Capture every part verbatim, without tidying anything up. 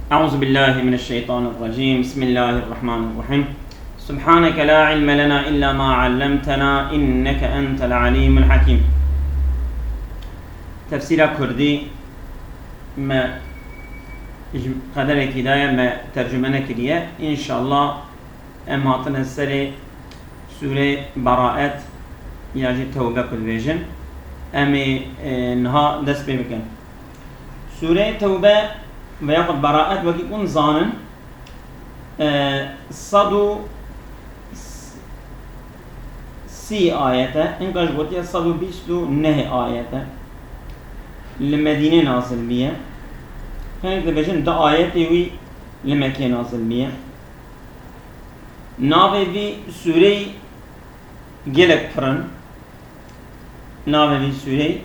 أعوذ بالله من الشيطان الرجيم. بسم الله الرحمن الرحيم. سبحانك لا علم لنا إلا ما علمتنا إنك أنت العليم الحكيم. Tefsîra Kurdî me ji qederekî daye me tercüme nekiriye. Înşallah em hatine serê Sûreyê Beraet ya jî Tewbe ku dibêjin. Em ê, e, niha dest pê bikin. Sûreyê Tewbe veya Beraet wekî hûn zanin, e, sed û sî ayet e, hinka ji gotiye sed û bîst û neh ayet e. Li Medînê nazil bîye. Hinek dibêjin du ayetê wî li Mekkê nazil bîye. Navê vî sûreyî gelek pir in. Navê vî sûreyî,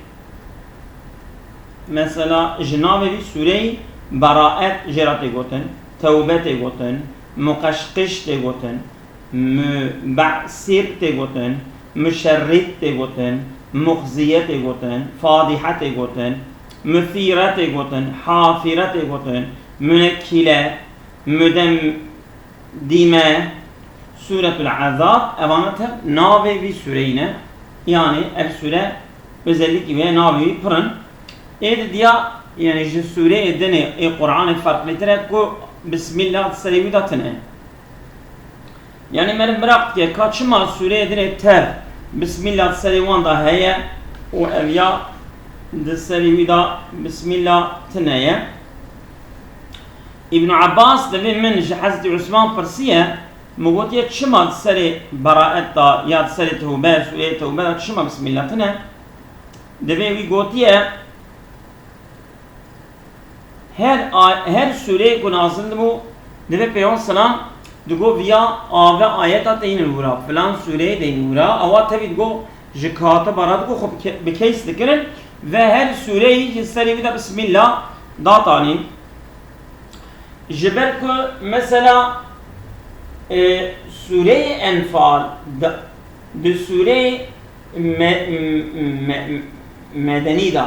mesela ji navê vî sûreyî Beraet jê re tê gotin, Tewbe tê gotin, Muqeşqiş tê gotin, Mubesir tê gotin, Muşerrit tê gotin, Muxziye tê gotin, Fadihe tê gotin, Musîre tê gotin, Hafire tê gotin, Munekile, Mudem, Dîme, Sûretul Ezab, evana tev navê vî sûreyî ne. Yanî ev sûre özellikî wê navê wî pir in. Ê di diya, yanî ji sûreyê dinê ê Qur'anê ferqlîtir e ku Bismillah di serê wî de tune. Yanî meriv miraq dike ka çima sûreyê dinê tev Bismillah di serê wan de heye û ev ya di serê wî de Bismillah tune ye. Îbn Abbas dibê min ji Hezretî Usman pirsiye, min gotiye, çima di serê Beraet de ya di serê Tewbe, Sûreyê Tewbe de çima Bismillah tune? Dibê wî gotiye, her a-, her sûreyê ku nazil dibû, dibê Peyxember selam digo viya ave ayeta teynin wira, filan sûreyê deynin wira, ewa tevî digo ji katiba re digo xwe bi ke-, bi keys dikirin ve her sûreyî ji serê wî de Bismillah datanîn. Ji ber ku mesela, e, Sûreyê Enfal di, di Sûreyê me-, me-, Medenî de,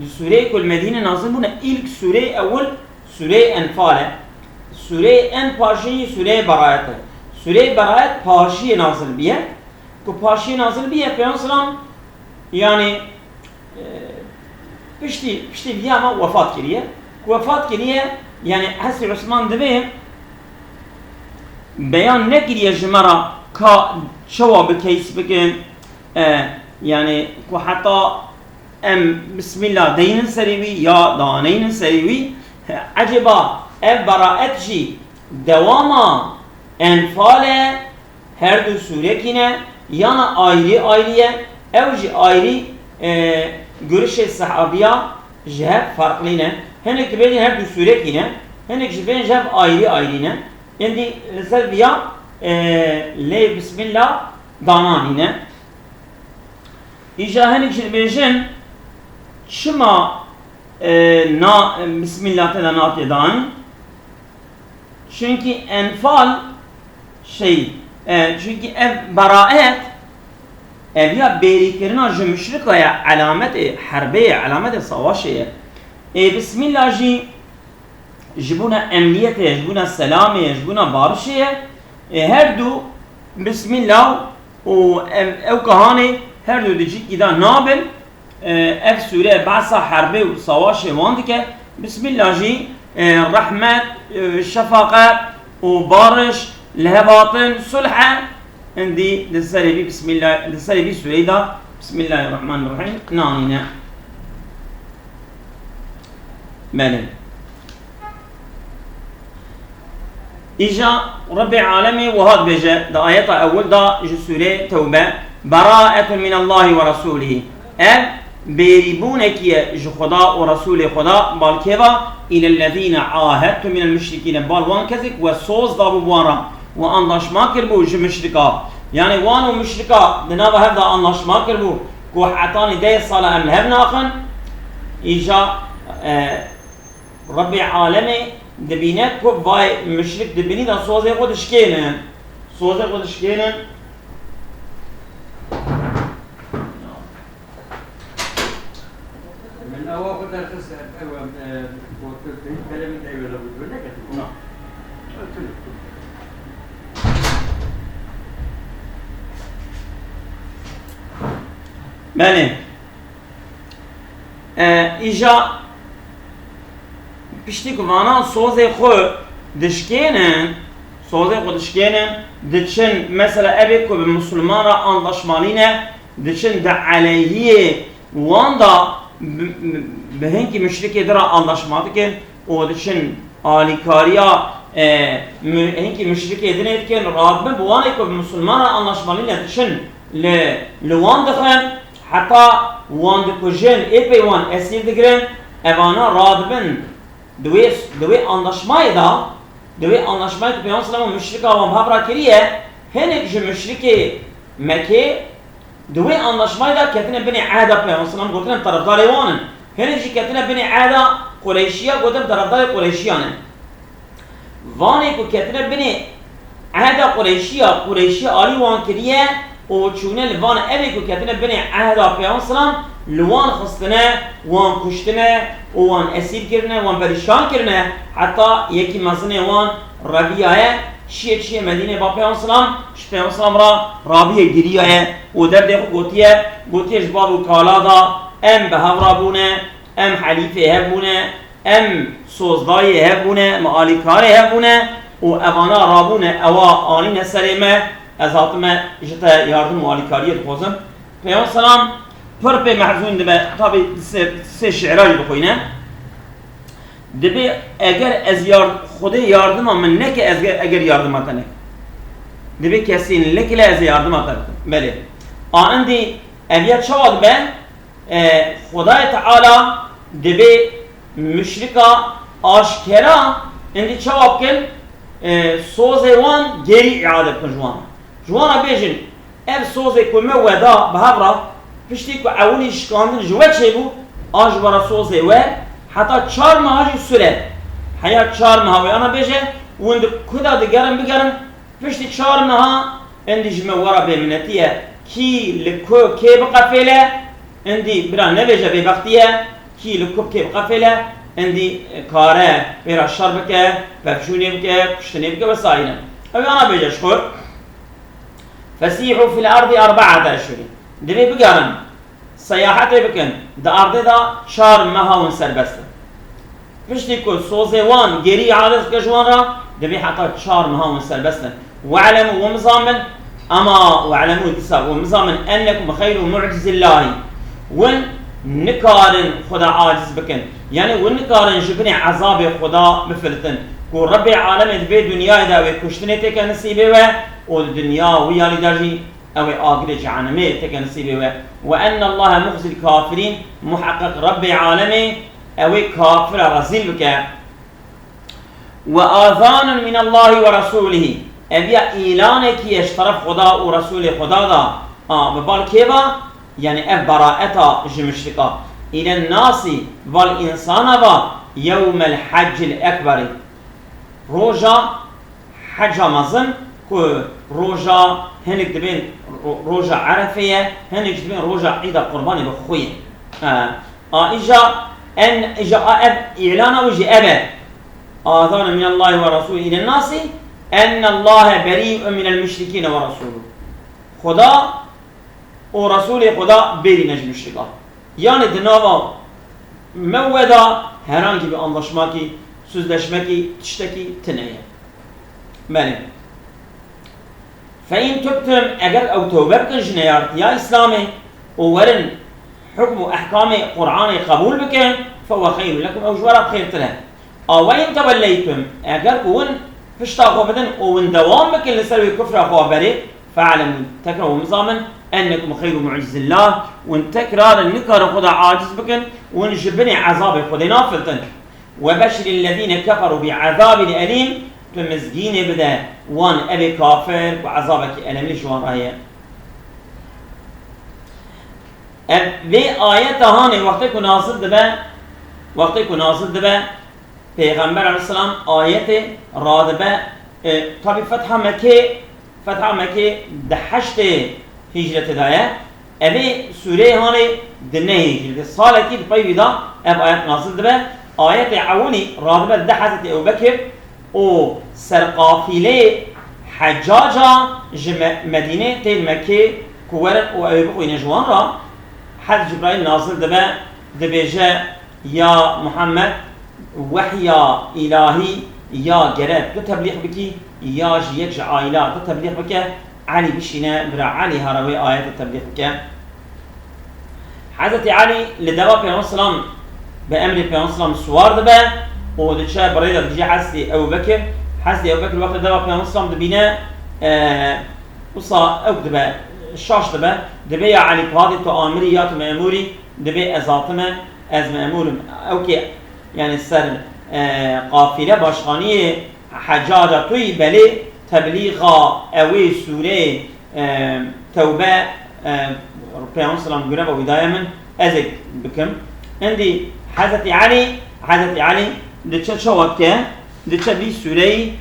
di Sûreyê ku li Medîne nazil bûne, îlk Sûreyê ewil Sûreyê Enfal e. Sûreyê en paşî Sûreyê Beraet e. Sûreyê Beraet paşiyê nazil bîye. Ku paşiyê nazil bîye, Peyxember selam, yanî, e, piştî, piştî viya me wefat kiriye. Ku wefat kiriye, yanî Hezretî Usman divê beyan nekiriye ji me re ka çawa bi keys bikin, e, yanî ku heta em Bismillah deynin serê wî ya daneynin serê wî, e, ecêba ev Beraet jî dewama Enfal e, her du sûrekî ne, yana ayrî ayrî ye, ew jî ayrî, e, gurişê sehabiya ji hev farqlî ne. Hinek dibêjin her du sûrekî ne, hinek jî dibêjin ji hev ayrî ayrî ne. Êndî li ser viya, e, lê Bismillah dananîne. Îja hinek jî dibêjin çima, e, na, Bismillah tê de natê dan? Çunkî Enfal, şey, e, çunkî ev Beraet, ev ya bêrîkirina ji muşrika ye, elametê herbê ye, elametê savaşê ye. Ê Bismillah jî ji bona emniyetê ye, ji bona selamê ye, ji bona barişê ye. Ê her du Bismillah û ev, ew kahanê her du di cîkî de nabin. E, ev sûre behsa herbê û savaşê wan dike. Bismillah jî, e, rehmet, e, şefaqet û bariş, lihevatin, sulh e. Hindî di serê vî Bismillah, di serê vî sûreyî de Bismillahirrahmanirrahîm nanîne. Belê. Îja Rebbê Alemê wiha dibêje, di ayeta ewil de ji sûrê Tewbe, "Beraetun minallahi ve rasulî." Ev bêrîbûnekî ye ji Xweda û Resûlê Xweda, bal kê ve, "Îlellezîne ahedtum minel muşrikîne." Bal wan kesê ku we soz dabû bi wan re, we anlaşma kiribû ji muşrika. Yanî wan û muşrika di nava hev de anlaşma kiribû ku hetanî deh sala em li hev naxin. Îja, e, Rebbê Alemê dibîne ku vay muşrik dibînî de sozê xwe dişkênin. Sozê xwe dişkênin. Min ewa xwe derxist, ew, e, gotin, peyî keremî de ew de bû. Belê. E, îja piştî ku vana sozê xwe dişkênin, sozê xwe dişkênin, diçin, mesela evê ku bi Musulman re anlaşmalî ne, diçin di eleyhiyê wan de bi, bi, bi hinkî muşrikê di re anlaşma dikin û diçin alîkariya, e, mu-, hinkî muşrikê dinê dikin, radibin bi wanê ku bi Musulman re anlaşmalî ne diçin li, li wan dixin, heta wan dikujin, ê pey wan esîr digirin, evana radibin di wê, di wê anlaşmayê de, di wê anlaşmayê ku Peyxember sallallahu aleyhi ve sellem û muşrika wan bi hev re kiriye, hinek ji muşrikê Mekê di wê anlaşmayê de ketine binê ehda Peyxember sallallahu aleyhi ve sellem, gotin em terefdarê wan in. Hinek jî ketine binê ehda Qureyşiya, gotin em terefdarê Qureyşiyan in. Vanê ku ketine binê ehda Qureyşiya, Qureyşiya alî wan kiriye û çûne li van evê ku ketine binê ehda Peyxember sallam li wan xistine, wan kuştine û wan esîr kirine, wan perîşan kirine, heta yekî mezinê wan Rebiyaye çiye çiye Medînê ba Peyxember sallam, ji Peyxember sallam re rabiye giriyaye û derdê xwe gotiye, gotiye ji bav û kala da em bi hev re bûne, em helîfê hev bûne, em sozdayê hev bûne, me alîkarê hev bûne û evana rabûne, ewa anîne serê me, ez hatime ji te yardim û alîkariyê dixwazim. Peyxember selam pir pê mehzûn dibe, tabî sê, sê şi'ra jî dixwîne. Dibê eger ez yard-, Xwedê yardima min neke, ez ge-, eger yardima te neke. Dibê kesîn likile ez ê yardima te bikim. Belê. A indî ev ya çawa dibe? E, Xwedayê Teala dibê muşrika aşkera, indî çawa bikin? E, sozê wan gêrî îade bikin ji wan. Ji wan re bêjin, ev sozê ku me we da bi hev re, piştî ku ewilî şikandin ji we çêbû, a ji we re sozê we, heta çar meha jî sure. Heya çar meha wê ana bêje, hûn di ku de digerin bigerin, piştî çar meha, indî ji me we re bêminetî ye. Kî li ku kê biqefêle, indî bira nebêje bêbextî ye, kî li ku kê biqefêle, indî kare pê re şer bike, pevçûnê bike, kuştinê bike vesaire. Ew ana bêje ji xwe. Fesîhû fil erdî erbe'ete eşhurîn. Divê bigerin, seyahetê bikin, di erdê de çar meha hûn serbest in. Piştî ku sozê wan gêrî îade dike ji wan re, divê heta çar meha hûn serbest in. We'lemû, hûn bizanin, ema we'lemû, dîsa hûn bizanin, ennekum xeyrû mu'cizillahî. Hûn nikarin Xweda aciz bikin. Yanî hûn nikarin ji binê ezabê Xweda bifilitin. Ku Rebbê alemê di vê dinyayê de ew ê kuştinê têke nisîbê we û di dinya wî yalî de jî ew ê agirê cehennemê têke nisîbê we. Ve ennallahe muxzil kafirîn, muheqeq Rebbê alemê ew ê kafira rezîl bike. Ve azanun minallahi ve rasulî. Ev ya îlanekî ye ji teref Xweda û Resûlê Xweda da. A, bi bal kê va? Yanî ev beraeta ji muşrika. Îlen nasî, bi bal însana va, yewmel heccil ekberî. Roja heca mezin ku roja hinek dibên ro-, roja Erefê ye, hinek jî dibên roja Îda Qurbanê bi xwe ye. E, a îja en, îja a ev îlana wî jî ev e. Azanun minallahi ve rasulî îlen nasî, ennallahe berî'un minel muşrikîne ve rasulû. Xweda û Resûlê Xweda bêrî ne ji muşrika. Yanî di nava me we de herhangi bir anlaşmakî, sözleşmekî, tiştekî tune ye. Belê. Fe in tubtum, eger ew tewbe bikin ji neyartiya Îslamê û werin hukm û ehkamê Qur'anê qebûl bikin, fe huwe xeyrun lekum, ew ji we re bi xêrtir e. A we in tewelleytum, eger ku hûn pişta xwe bidin û hûn dewam bikin li ser wê kufra xwe berê, fe'lemû, tekrar hûn bizanin, ennekum xeyru mu'cizillah, hûn tekrar nikarin Xweda aciz bikin, hûn ji binê ezabê Xwedê nafiltin. Ve beşirillezîne keferû bi ezabin elîm, tu mizgînê bide wan evê kafir ku ezabekî elemlî ji wan re heye. Ev, vê ayeta hanê wextê ku nazil dibe, wextê ku nazil dibe, Pêxember aleyhisselam ayetê radibe, e, tabî Fetha Mekê, Fetha Mekê di heştê hicretê de ye. Evê sûreyê hanê di nehê hicretê. Salekî di pey vî de ev ayet nazil dibe. Ayetê ewilî radibe dide Hezretî Ebubekir û serqafîleyê Hecaca ji Me-, Medînê tên Mekkê ku werin û ew ê bixwîne ji wan re, Hez Cibraîl nazil dibe, dibêje, Ya Muhammed, wehya îlahî ya gere tu teblîx bikî, ya jî yek ji aîla te teblîx bike, Elî bişîne, bira Elî here wê ayetê teblîx bike. Hezretî Elî li deva Pêxember selam bi emrê Pêxember selam siwar dibe û diçe bi rê de digihîje Hezretî Ebubekir. Hezretî Ebubekir wextê deva Pêxember selam dibîne, e, wisa ew dibe, şaş dibe. Dibê ya Elî, padê tu amirî ya tu memûrî? Dibê ez hatime, ez memûr im. Ew kê, yani ser, e, qafîle başxaniyê Hecaca tu yî, belê teblîxa ewê sûreyê, e, Tewbe, e, Peyxember selam gireva wî daye min, ez ê bikim. Îndî Hezretî Elî, Hezretî Elî diçe çawa dike, diçe vî sûreyî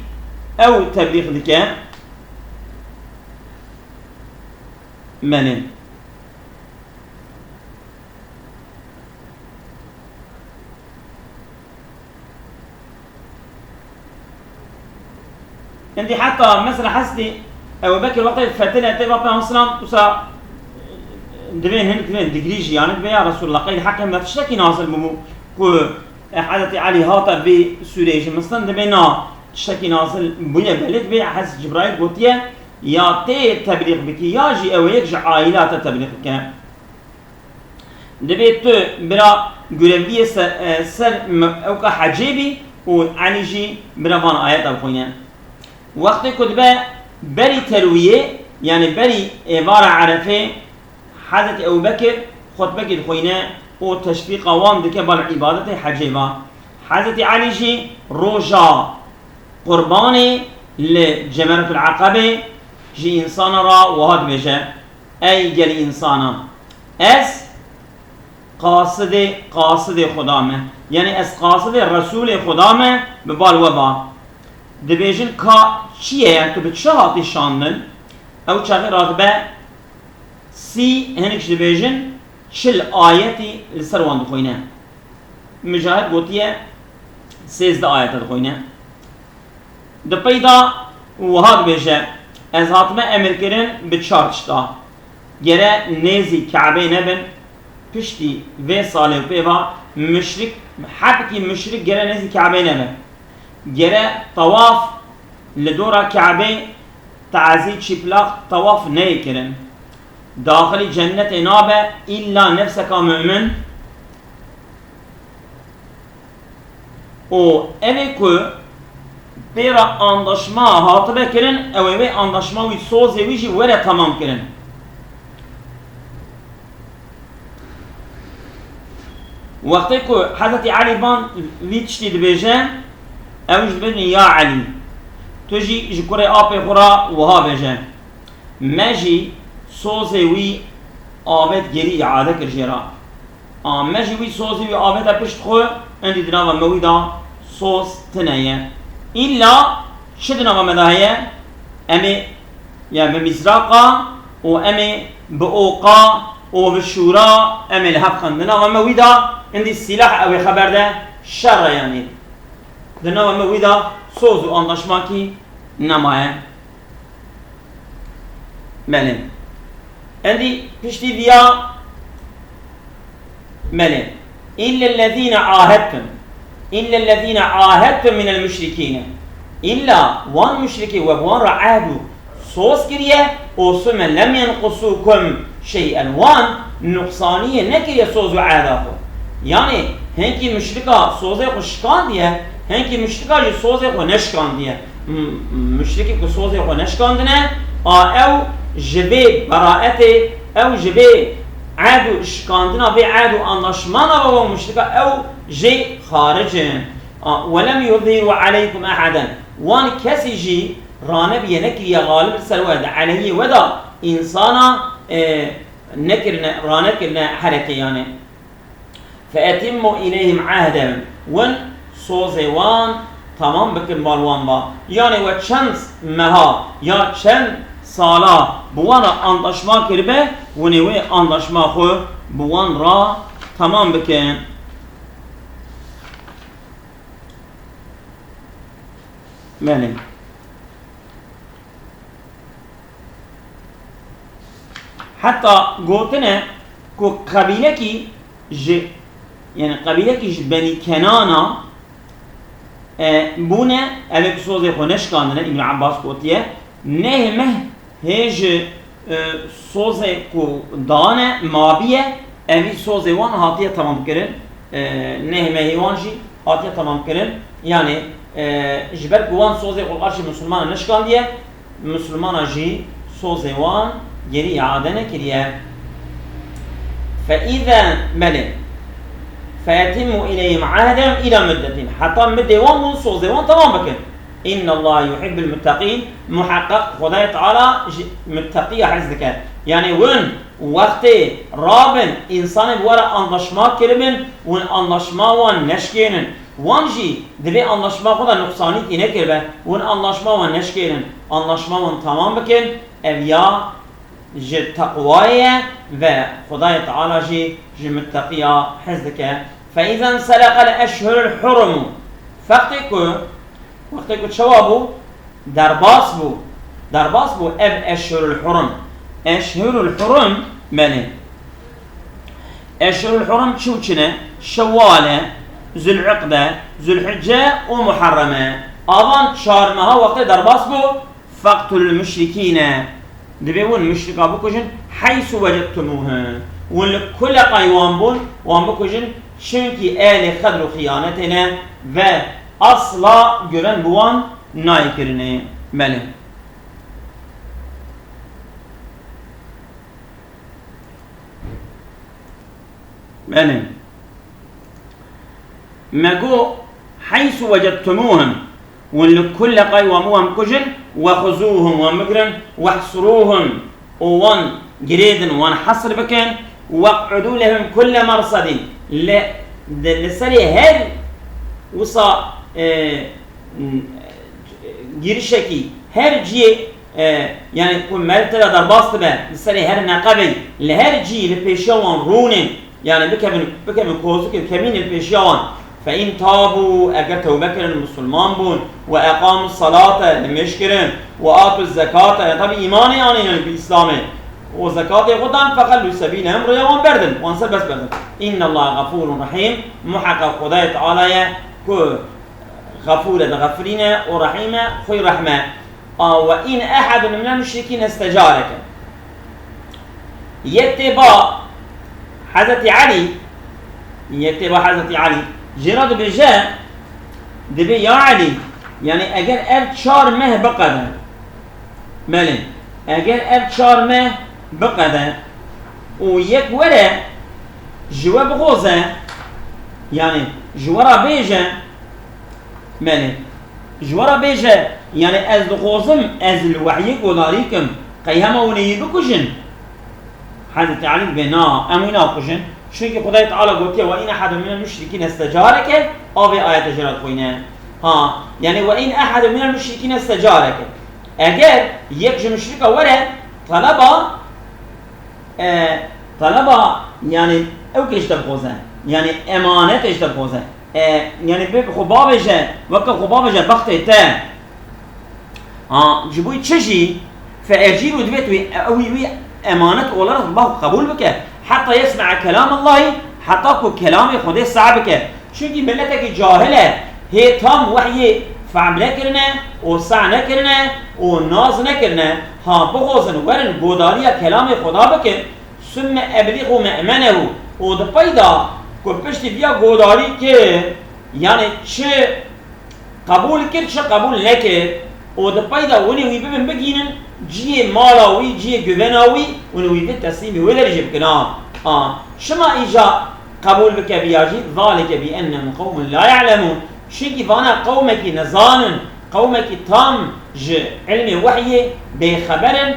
ew teblîx dike. Menê. Îndî heta mesela Hezretî Ebu Bekir wextê fetine tê va Peyxember selam, wisa divê hin, divê digrî jî, yani divê ya Resulullah, qeyd heqê me tiştekî nazil bûbû ku, e, Hezretî Elî hate vê sûreyê ji mistin, divê na tiştekî nazil bûye, belê divê Hezretî Cibraîl gotiye, ya tê teblîx bikî, ya jî ew ê yek ji aîla te teblîx bike. Divê tu bira gureviyê se-, e, ser me-, ewka hecê bî û Elî jî bira van ayeta bixwîne. Wextê ku dibe berî terwiyê, yani berî êvara Erefê, Hezretî Ebu Bekir xutbekî dixwîne û teşvîqa wan dike bal îbadetê hecê va. Hezretî Elî jî roja Qurbanê li Cemeretul Eqebê ji însana ra wiha dibêje, Ey gelî însanan, ez qasidê, qasidê Xuda me, yanî ez qasidê Resûlê Xuda me, bi bal we ba. Dibêjin ka çi ye, yani tu bi çi hatî şandin? Ew çaxê radibe sî, hinek jî dibêjin çil ayetî li ser wan dixwîne. Micahid gotiye, sêzdeh ayete dixwîne. Di pey de wiha dibêje, Ez hatime emirkirin bi çar tişta. Gere nêzî Kebê nebin, piştî vê salê û pê va muşrik, hebkî muşrik gere nêzî Kebê nebe. Gere tewaf li dora Kebê tazî çîplaq tewaf neyê kirin. Daxilî cennetê nabe îlla nefseka mumin. Û ev ê ku pê re andaşma hatibe kirin, ew ê wê andaşma wî, sozê wî jî were temam kirin. Wextê ku Hezretî Elî van vî tiştî dibêje, ew jî dibêjin, Ya Elî, tu jî ji kurê apê xwe re wiha bêje, Me jî sozê wî avêt gerî îade kir jê re. A me jî wî sozê wî avête pişt xwe, îndî di nava me wî de soz tune ye. Îlla çi di nava me de heye? Em ê, ya bi mîzraqa û em ê bi oqa û bi şûra em ê li hev xin. Di nava me wî de îndî sîlah ew ê xeber de şer e, yanî. Di nava me wî de soz û anlaşmakî nemaye. Belê. Endî piştî viya, belê. Îllellezîne ahedtum. Îllellezîne ahedtum minel muşrikîne. Îlla wan muşrikê we bi wan re ehd û soz kiriye, û sume lem yenqusûkum şey'en. Wan nuqsaniyê nekiriye soz û ehda xwe. Yanî hinkî muşrika sozê xwe şikandiye, hinkî muşrika jî sozê xwe neşikandiye. M-, muşrikî ku sozê xwe neşikandine, a ew ji vê beraetê, ew ji vê ehd û şikandina vê ehd û anlaşmana ve wan muşrika ew jê xaric in. A, "Welem yuzhîrû aleykum ehaden." Wan kesî jî ranebiye, nekiriye xalib li ser we de, eleyhê we de însana, e, nekirine, ranekirine herekê, yanî. "Fe etimmû ileyhim ahdehum." Win sozê wan tamam bikin bal wan ba. Yanî we çend meha ya çend sala bi wan re anlaşma kiribe, winê wê anlaşma xwe bi wan re tamam bikin. Belê. Heta gotine ku qebîlekî ji, yani qebîlekî ji Benî Kenana, e, bûne, ev ê ku sozê xwe neşikandine, Îbn Abbas gotiye, neh meh hê ji, e, sozê ku dane mabiye, evî sozê wan hatiye temamkirin, e, neh mehê wan jî hatiye temamkirin. Yani, e, ji ber ku wan sozê xwe qarşî misilmana neşikandiye, misilmana jî sozê wan gerî îade nekiriye. Fe îze, belê. Fe etimmu ileyhim ahdehum ila muddetin. Heta middê wan bûn sozê wan temam bikin. Innallaha yuhibbul muttaqin. Muheqeq Xwedayê Teala ji mutteqiya hez dike. Yani win wextê rabin, însanê bi we re anlaşma kiribin, win anlaşma wan neşkênin. Wan jî divê anlaşma xwe de nuqsanîkî nekiribe. Hûn anlaşma wan neşkêrin. Anlaşma wan tamam bikin. Ev ya ji teqwayê ye ve Xwedayê Teala jî ji mitteqiya hez dike. Fe îzen seleqel eşhurul hurum. Wextê ku, wextê ku çawa bû? Derbas bû. Derbas bû ev eşhurul hurum. Eşhurul hurum, belê. Eşhurul Hurum çi û çi ne? Şewwal e, Zul'iqde, Zulhicce û Muharrem e. Avan çar meha wextê derbas bû, feqtulul muşrikîne. Divê hûn muşrika bikujin, heysu wecettumuhum. Hûn li ku leqay wan bûn, wan bikujin, çimkî ehlê xedr û xiyanetê ne ve asla guven bi wan nayê kirinê. Belê. Belê. Me got, heysu wecettumuhum, hûn li ku leqay wan bûn wan bikujin, wexuzuhum, wan bigirin, wehsuruhum, û wan girêdin, wan hesr bikin, weq'udu lehum kulle mersedin, li, li, li serê her wisa, e, girişekî, her ciyê, e, yani ku mel te de derbas dibe, li serê her neqebê, li her cî li pêşiya wan rûnên, yani bikevin, bikevin kozikê kemînê li pêşiya wan. Fe in tabu, eger tewbe kirin, musulman bûn, we eqamu salate, nimêj kirin, we atu zekate, yani tabi îmanê anînin bi Îslamê, û zekatê xwe dan, feqellu sebîlehum, rêya wan berdin, wan serbest berdin. Innallaha gafurun rahîm, muheqeq Xwedayê Teala ye ku Xefûr e, dixefirîne û Rehîm e, xwî rehme. A, we in ehedun minel muşrikîne istecareke. Yek tê ba Hezretî Elî, yek tê ba Hezretî Elî, jê re dibêje, dibê ya Elî, yani eger ev çar meh biqede, Belê, eger ev çar meh biqede û yek were ji we bixoze, yani ji we re bêje, belê, ji we re bêje, yani ez dixozim, ez li wehyê guhdarî kim, qey hema hûn ê wî bikujin? Hezretî Elî dibê, na, em wî nakujin. Çunkî Xwedayê Teala gotiye, "Ve in ehedun minel muşrikîne istecareke", a vê ayete jê re dixwîne. Ha, yani, "Ve in ehedun minel muşrikîne istecareke." Eger yek ji muşrika were, taleba, e, taleba, yani, ew kê ji te bixoze. Yani, emanetê ji te bixoze. E, yani, bê xwe bavêje, weke xwe bavêje bextê te. Ha, ji bo çi jî, fe ecîru, divêt wî, ew wî, wî emanet olarak ba qebûl bike. Heta yesme'a kelam Allahî, heta ku kelamê Xwedê seh bike. Çunkî miletekî cahil e, hê tam wehyê fehm nekirine û seh nekirine û nas nekirine. Ha, bixwazin werin godariya kelamê Xweda bikin, sümme ebliğu me'menehu. Û di peyda ku piştî viya godarî kir, yani çi qebûl kir, çi qebûl nekir, û di peyda winê wî bibin bigînin ciyê mala wî, ciyê guvena wî, winê wî bi teslîmî wê derê jî bikin. A, a, çima îca qebûl bike viya jî? Zalike bi ennehum qewmun la ya'lemûn. Çunkî vana qewmekî nizan in, qewmekî tam ji ilmê wehyê bêxeber in,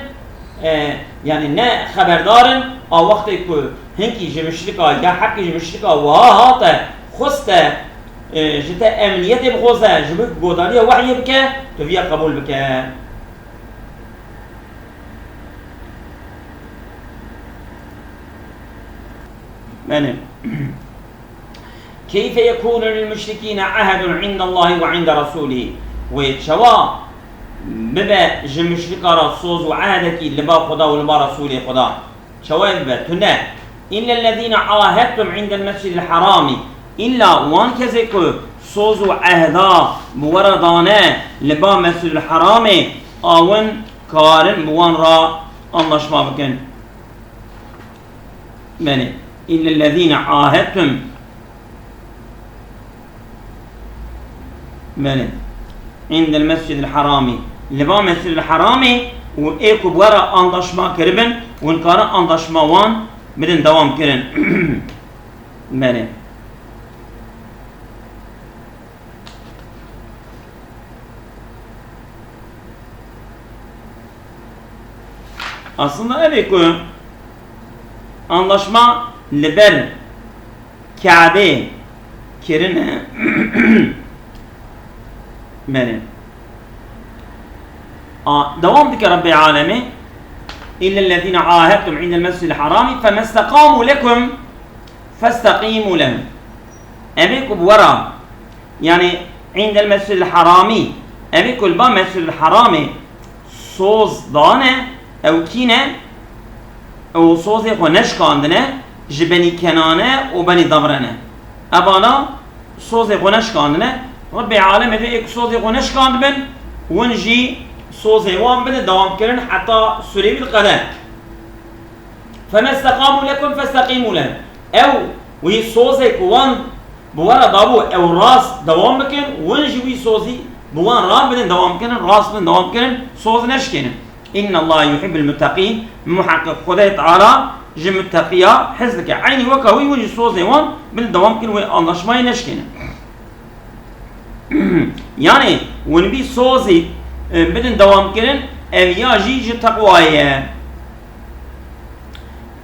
e, yani ne xeberdar in, a wextê ku hinkî ji muşrika ya heqî ji muşrika wiha hate, xweste, e, ji te emniyetê bixwaze, ji bo godariya wehyê bike, tu viya qebûl bike. Belê. Keyfe yekûnu lil muşrikîne ehedun indallahi ve inde rasûlihî. Wê çawa bibe ji muşrika re soz û ehdekî li ba Xweda û li ba Resûlê Xweda? Çawa bibe? Tune. إلا الذين عاهدتم عند المسجد الحرام. Îlla wan kesê ku soz û ehda bi we re dane li ba Mescid el Heramê, awin karin bi wan re anlaşma bikin. Belê. إلا الذين عاهدتم. Belê. عند المسجد الحرام. Li ba Mescid el Heramê û ê ku bi we re anlaşma kiribin, hûn karin anlaşma wan bidin dewam kirin. Belê. Aslında ev ê ku anlaşma li ber Kabe kirine. Belê. A, dewam dike Rebbê Alemê. إلا الذين عاهدتم عند المسجد الحرام فما استقاموا لكم فاستقيموا لهم. Ev ê ku bi we re, yani, عند المسجد الحرام, ev ê ku li ba Mescid el Heramê soz dane, ew kî ne? Ew sozê xwe neşkandine, ji Benî Kenane û Benî Demre ne. Evana sozê xwe neşkandine. Rebbê Alemê vê ê ku sozê xwe neşkandibin, win jî sozê wan bide dewam kirin heta surê wî diqede. فما استقاموا لكم فاستقيموا لهم. Ew wî sozê ku wan bi we re dabû, ew rast dewam bikin, win jî wî sozî bi wan re bidin dewam kirin, rast bin dewam kirin, soz neşkênin. إن الله يحب المتقين. Muheqeq Xwedê Teala ji muteqiya hez dike. Eynî weka wî, win jî sozê wan bidin dewam kirin, wê anlaşmayê neşkênin. Yani, win bî sozî, e, bidin dewam kirin, ev ya jî ji teqwayê ye.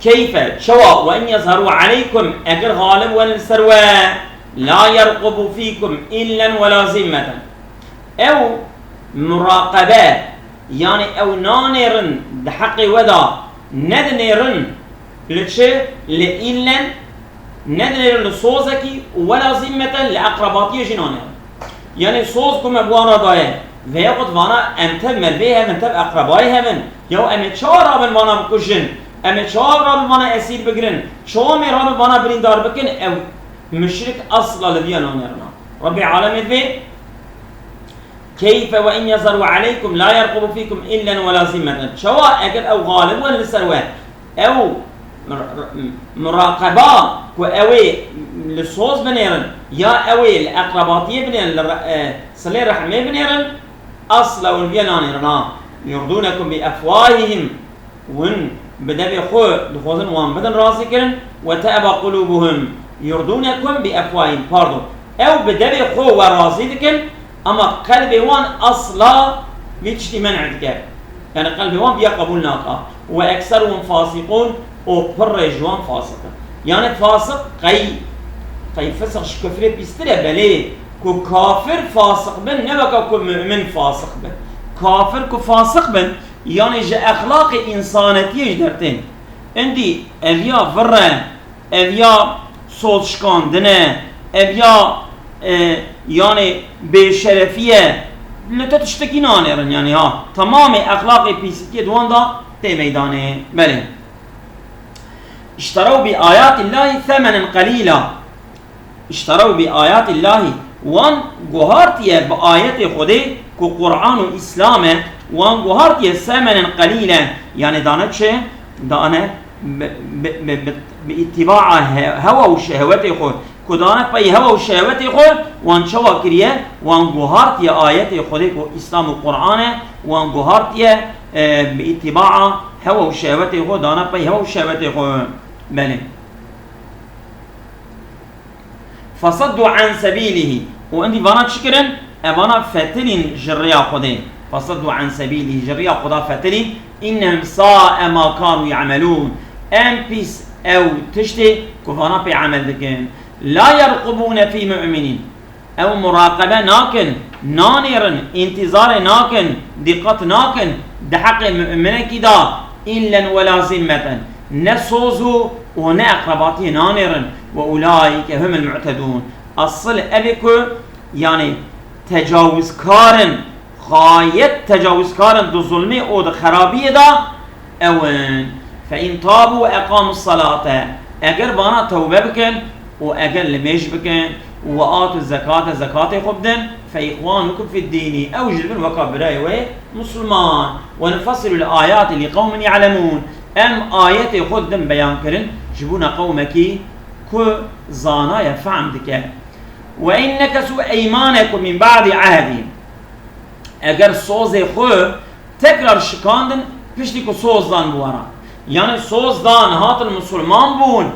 Keyfe, çawa, وإن يظهروا عليكم, eger xalib wen li ser we, لا يرقبوا فيكم إلا ولا ذمة. Ew muraqebe, yani ew nanêrin di heqê we de, nedinêrin li çi? Li îllen, nedinêrin li sozekî û ولا ذمة, li eqrebatiyê jî nanêrin. Yani soz ku me bi wan re daye, veyahut vana em tev mervê hev in, tev eqrebayê hev in, ya em ê çawa rabin vana bikujin, em ê çawa rabin vana esîr bigirin, çawa em ê rabin vana birîndar bikin, ew muşrik esla li viya nanêrina. Rebbê Alemê divê, كيف وإن يظهروا عليكم لا يرقبوا فيكم إلا ولا ذمة. Çawa eger ew xalib wen li ser we, ew mur-, muraqeba ku ew ê li soz binêrin, ya ew ê li eqrebatiyê binêrin, li re-, e, silê rehmê binêrin, esla wan viya nanêrin ha. يرضونكم بأفواههم. Win bi devê xwe dixwazin wan bidin razî kirin. وتأبى قلوبهم. يرضونكم بأفواههم. Pardon. Ew bi devê xwe we razî dikin, ama qelbê wan esla vî tiştî men'e dike. Yani qelbê wan viya qebûl naka. وأكثرهم فاسقون. Û pirrê ji wan fasiq in. Yani fasiq qey, qey fisq ji kufrê pîstir e, belê ku kafir fasiq bin, ne weke ku mu'min fasiq bin. Kafir ku fasiq bin, yani ji exlaqê însanetiyê ji dertên. Îndî ev ya vir e, ev ya soz şikandin e, ev ya, e, yani bêşerefî ye. Li te tiştekî nanêrin yani ha. Temamê exlaqê pîsîtiyê di wan de tê meydanê. Belê. اشتروا بآيات الله ثمنا قليلا. اشتروا بآيات الله. Wan guhartiye bi ayetê Xwedê ku Qur'an û Îslam e, wan guhartiye ثمنا قليلا. Yani dane çi? Dane bi, bi, bi, bi, bi îtîbaa he-, hewa û şehwetê xwe. Ku dane pey hewa û şehwetê xwe, wan çawa kiriye? Wan guhartiye ayetê Xwedê ku Îslam û Qur'an e, wan guhartiye, e, bi îtîbaa hewa û şehwetê xwe, dane pey hewa û şehwetê xwe. Belê. فصدوا عن سبيله. Û îndî vana çi kirin? Evana fetilîn ji riya Xwedê. فصدوا عن سبيله. Ji riya Xweda fetilîn. إنهم ساء ما كانوا يعملون. Em pîs ew tiştê ku vana pê emel dikin. لا يرقبون في مؤمن. Ew muraqebe nakin, nanêrin, întîzarê nakin, dîqet nakin di heqê mu'minekî de, إلا ولا ذمة, ne soz û, û ne eqrebatiyê nanêrin. وأولئك هم المعتدون. Esil ev e ku, yani, tecawizkar in, xayet tecawizkar in di zulmê û di xerabiyê de, ew in. Fe in tabu ve eqamu salate, eger vana tewbe bikin û eger limêj bikin û ve atu zekate, zekatê xwe bidin, fe îxwanukum fid dînî, ew ji bin weka birayê we ye, Musulman. Ve nufassilu l-ayati li qewmin ya'lemûn, em ayetê xwe didin beyan kirin ji bona qewmekî ku zana ye, fehm dike. Ve in nekesû eymanekum min ba'di ehdihim, eger sozê xwe tekrar şikandin, piştî ku soz dan bi we re, yani soz dan, hatin musulman bûn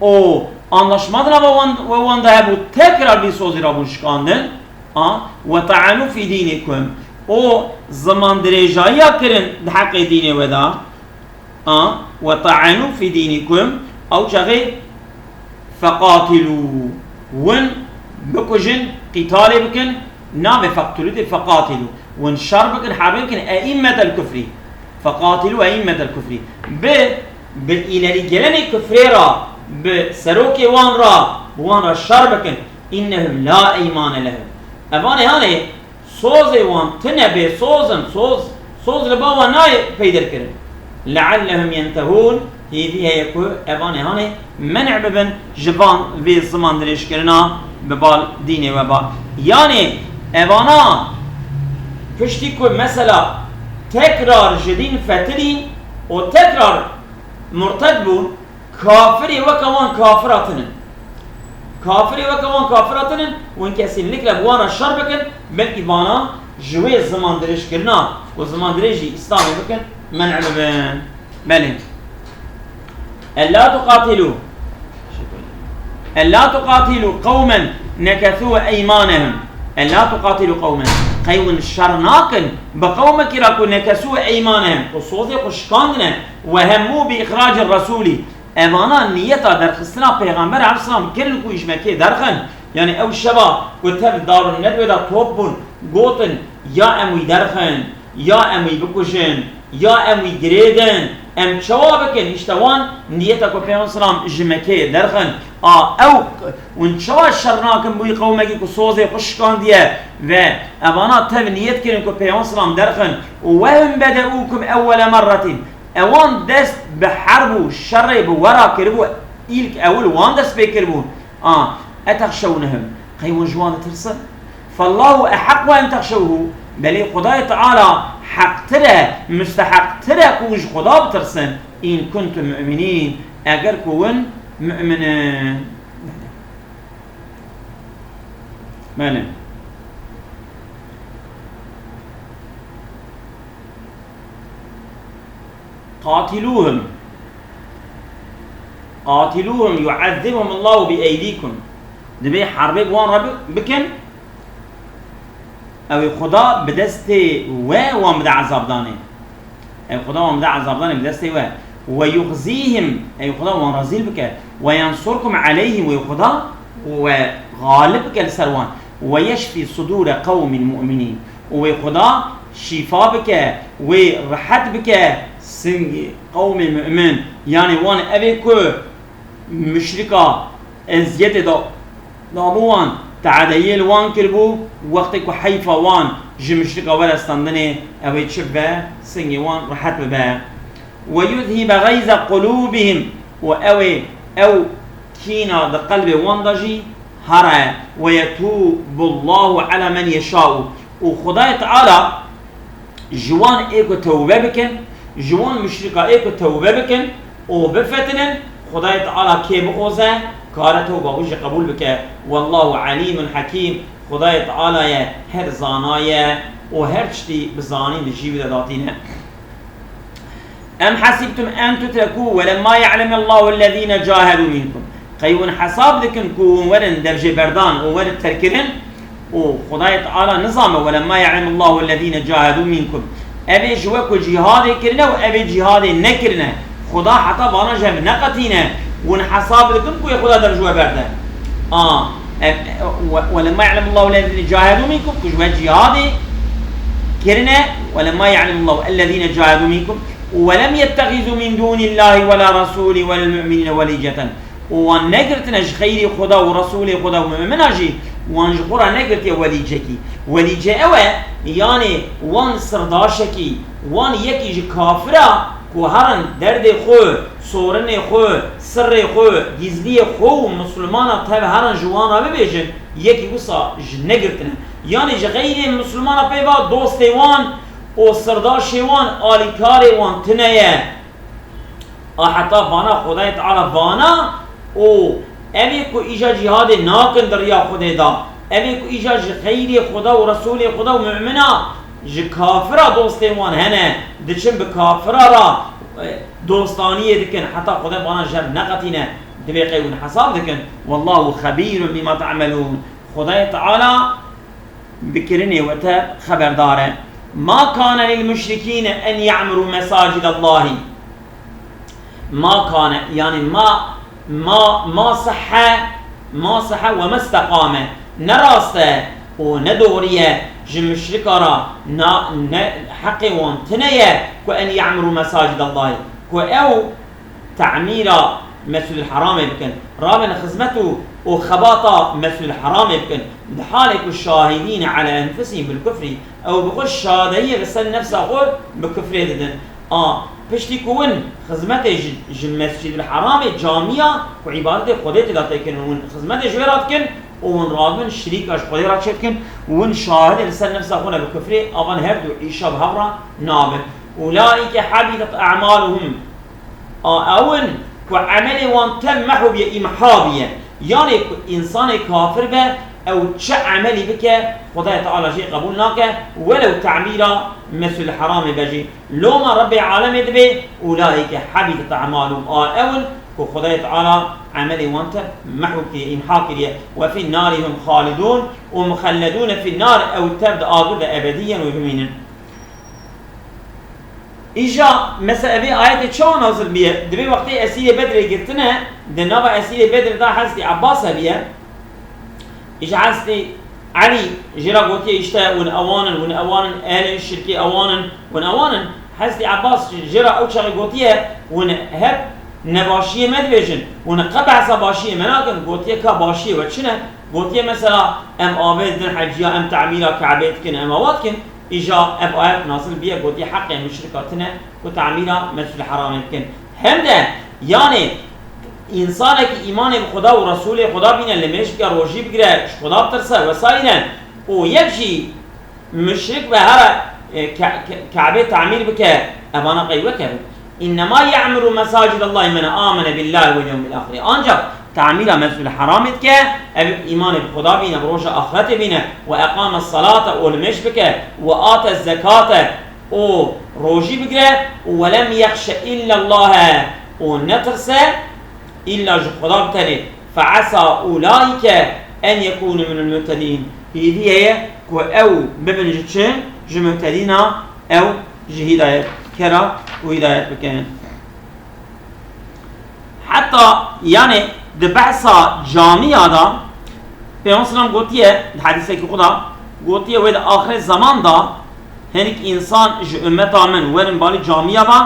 û anlaşma di nava wan, we wan de hebû, tekrar vî sozî re bûn şikandin, a, ve ta'enû fî dînikum, û ziman dirêjayiya kirin di heqê dînê we de, a, ve ta'enû fî dînikum, ew çaxê feqatilû, win bikujin, qîtalê bikin, navê feqtulû tê, feqatilû, win şer bikin, herbê bikin, eîmmetel kufrî, feqatilû eîmmetel kufrî, bi, bi înerîgerenê kufrê re, bi serokê wan re, bi wan re şer bikin, innehum la eymane lehum, evanê hanê, sozê wan tine, bê soz in, soz, soz li ba wan nayê peyderkirin. Leallehum yentehûn, hêvî heye ku evanê hanê men'e bibin ji van vê ziman dirêjkirina bi bal dînê we ba. Yanî evana piştî ku mesela tekrar ji dîn fetilîn û tekrar murted bûn, kafirê weke wan kafira tinin. Kafirê weke wan kafira tinin, hûn kesînlikle bi wan re şer bikin, belkî vana ji wê ziman dirêjkirina ku ziman dirêjî Îslamê bikin, men'e bibin. Belê. Ella tuqatilû. Ella tuqatilû qewmen nekesû eymanehum. Ella tuqatilû qewmen. Qey hûn şer nakin bi qewmekî re ku nekesû eymanehum, ku sozê xwe şikandine, ve hemmû bi îxracir resûlî, evana niyeta derxistina Pêxember aleyhisselam kirin ku ji Mekkê derxin. Yani ew şeva ku tev Darun Nedwê de top bûn, gotin, ya em wî derxin, ya em wî bikujin, ya em wî girêdin, em çawa bikin? Îşte wan niyeta ku Pêxember selam ji Mekkê derxin. A ew, hûn çawa şer nakin bi wî qewmekî ku sozê xwe şikandiye ve evana tev niyet kirin ku Pêxember selam derxin. Ve hum bedeûkum ewwele merretin. Ewan dest bi herb û şerê bi we re kiribû, îlk ewil wan dest pê kiribû. A, etexşewnehum, qey hûn ji wan ditirsin? Fallahu eheqqu en texşewhu, belê Xwedayê Teala heqtir e, musteheqtir e ku hûn ji Xweda bitirsin. In kuntum mu'minîn, eger ku hûn mu'min in. Belê. Qatiluhum. Qatiluhum yu'ezzibhum Allahu bi eydikum. Divê herbê bi wan re bi-, bikin. Ew ê Xuda bi destê we wan bide ezabdanê. Ew Xuda wan bide ezabdanê bi destê we. Ve yuxzîhim, ew Xuda wan rezîl bike. Ve yensurkum aleyhim, ew Xuda we galib bike li ser wan. Ve yeşfî sudûre qewmin mu'minîn. Û wê Xuda şîfa bike, wê rihet bike singê qewmê mu'min. Yanî wan evê ku muşrika eziyetê da, dabû wan, teadeyê li wan kiribû, wextê ku heyfa wan ji muşrika were standinê, ew ê çi bibe, singê wan rihet bibe. Ve yuzhibe geyze qulûbihim, û ew ê ew kîna di qelbê wan de jî here. Ve yetûbullahu ala men yeşaû, û Xwedayê Teala ji wan ê ku tewbe bikin, ji wan muşrika ê ku tewbe bikin û bifetinin, Xwedayê Teala kê bixwaze, kare tewba xwe jî qebûl bike. Wallahu alîmun hekîm, Xwedayê Teala ye her zana ye û her tiştî bi zanîn di cî wî de datîne. Em hasibtum en tutreku ve lemma ya'lemullahu ellezine cahedu minkum. Qey hûn hesab dikin ku hûn werin devjêberdan û werin terkirin û Xwedayê Teala nizame, ve lemma ya'lemullahu ellezine cahedu minkum. Evê ji we ku cîhadê kirine û evê cîhadê nekirine. Xuda heta vana ji hev neqetîne. Hûn hesab dikin ku yê Xuda dev ji we berde. A, ev, ve, ve lemma ya'lemullahu ellezine cahedu minkum, ku ji we cîhadê kirine, ve lemma ya'lemullahu ellezine cahedu minkum, ve lem yettehizu min dunillahi ve la rasuli ve lel mu'minine veliceten. Û wan negirtine ji xeyrî Xuda û Resûlê Xuda û mumina jî Wan ji xwe re negirtiye welîcekî. Welîce ew e, yanê wan sirdaşekî, wan yekî ji kafira ku herin derdê xwe, sorinê xwe, sirrê xwe, gîzliyê xwe û misilmana tev herin ji wan re bibêjin, yekî wisa ji negirtine. Yanê ji xeyrê misilmana pê va dostê wan û sirdaşê wan, alîkarê wan tune ye. A heta vana Xwedayê Teala vana û ev ê ku îja cîhadê nakin di riya Xwedê de, ev ê ku îja ji xeyrê Xweda û Resûlê Xweda û mumina ji kafira dostên wan hene, diçin bi kafira re, e, dostaniyê dikin, heta Xwedê vana ji hev neqetîne, divê qey hûn hesab dikin. Wallahu xebîrun bîma te'melûn. Xwedayê Teala bi kirinê we te xeberdar e. Ma kane lil muşrikîne en ye'muru mesacid Allahî. Ma kane, yani ma, ma, ma sehhe, ma sehhe ve mestekame. Ne rast e û ne doğru ye ji muşrika re, na, ne, heqê wan tine ye ku en ye'muru mesacid Allahî. Ku ew temîra Mescîdul Heramê bikin, rabin xizmet û, û xebata Mescîdul Heramê bikin, di halê ku şahidîne ala enfusihim bil kufrî, ew bi xwe şadeyî li ser nefsa xwe bi kufrê didin. A, piştî ku win xizmetê ji, ji Mescîdul Heramê, camiya ku îbadetê Xwedê tê de tê kirin, win xizmetê ji wê re dikin û win radibin şirîka ji Xwedê re çêdikin, win şahidê li ser nefsa xwe ne bi kufrê, avan her du îşa bi hev re nabin. Ulaîke habitet a'maluhum. A, ew in ku emelê wan tev mehw bûye, îmha bûye. Yanê ku însanê kafir be, ew çi emelî bike, Xwedayê Teala jê qebûl nake, welew temîra Mescîdul Heramê be jî. Loma Rebbê alemê dibê, ulaîke habitet a'maluhum. A, ew in ku Xwedayê Teala emelê wan tev mehw kiriye, îmha kiriye. Ve fî narî hum xalidûn, û muxelledûne fî nar, ew tev di agir de ebedî yên wê bimînin. Îja, mesela, evê ayetê çawa nazil bûye? Divê wextê esîrê Bedrê girtine, di nava esîrê Bedrê de Hezretî Abbas hebûye. Îja Hezretî Elî jê re gotiye, îşte, win ewan in, win ewan in, ehlê şirkê ewan in, win ewan in. Hezretî Abbas jê re ew çaxê gotiye, win hep nebaşiyê me dibêjin, win qe behsa başiyê me nakin. Gotiye, ka başiyê we çi ne? Gotiye, mesela, em avê didin heciya, em temîra Kebê dikin, em awa dikin. Îja ev ayet nazil bûye, gotiye, heqê muşrika tine ku temîra Mescîdul Heramê bikin. Hem de, yanê, însanekî îmanê bi Xweda û Resûlê Xweda bîne, limêj bike, rojî bigire, ji Xweda bitirse vesaîre, û yek jî muşrik be, here, e, Ke-, Ke-, Kebê temîr bike, evana qey wekevin. Înnema ye'muru mesacid Allahî men amene billahî wel yewmil axirî. Ancak temîra Mescîdul Heramê dike, ev îmanê bi Xweda bîne, bi roja axretê bîne, ve eqame salate, û limêj bike, ve ate zekate, û rojî bigire, û ve lem yexşe îllallahe, û netirse îlla ji Xweda bi tenê. Fe esa ulaîke en yekûnû minel muhtedîn. Hêvî heye ku ew bibin ji çi? Ji muhtedîna, ew ji hîdayetkera û hîdayet bikin. Heta, yanê, di behsa camiya de, Peyxamber selam gotiye, di hedîsekî xwe de, gotiye, wê di axirê zeman de hinek însan ji ummeta min werin balî camiya ve,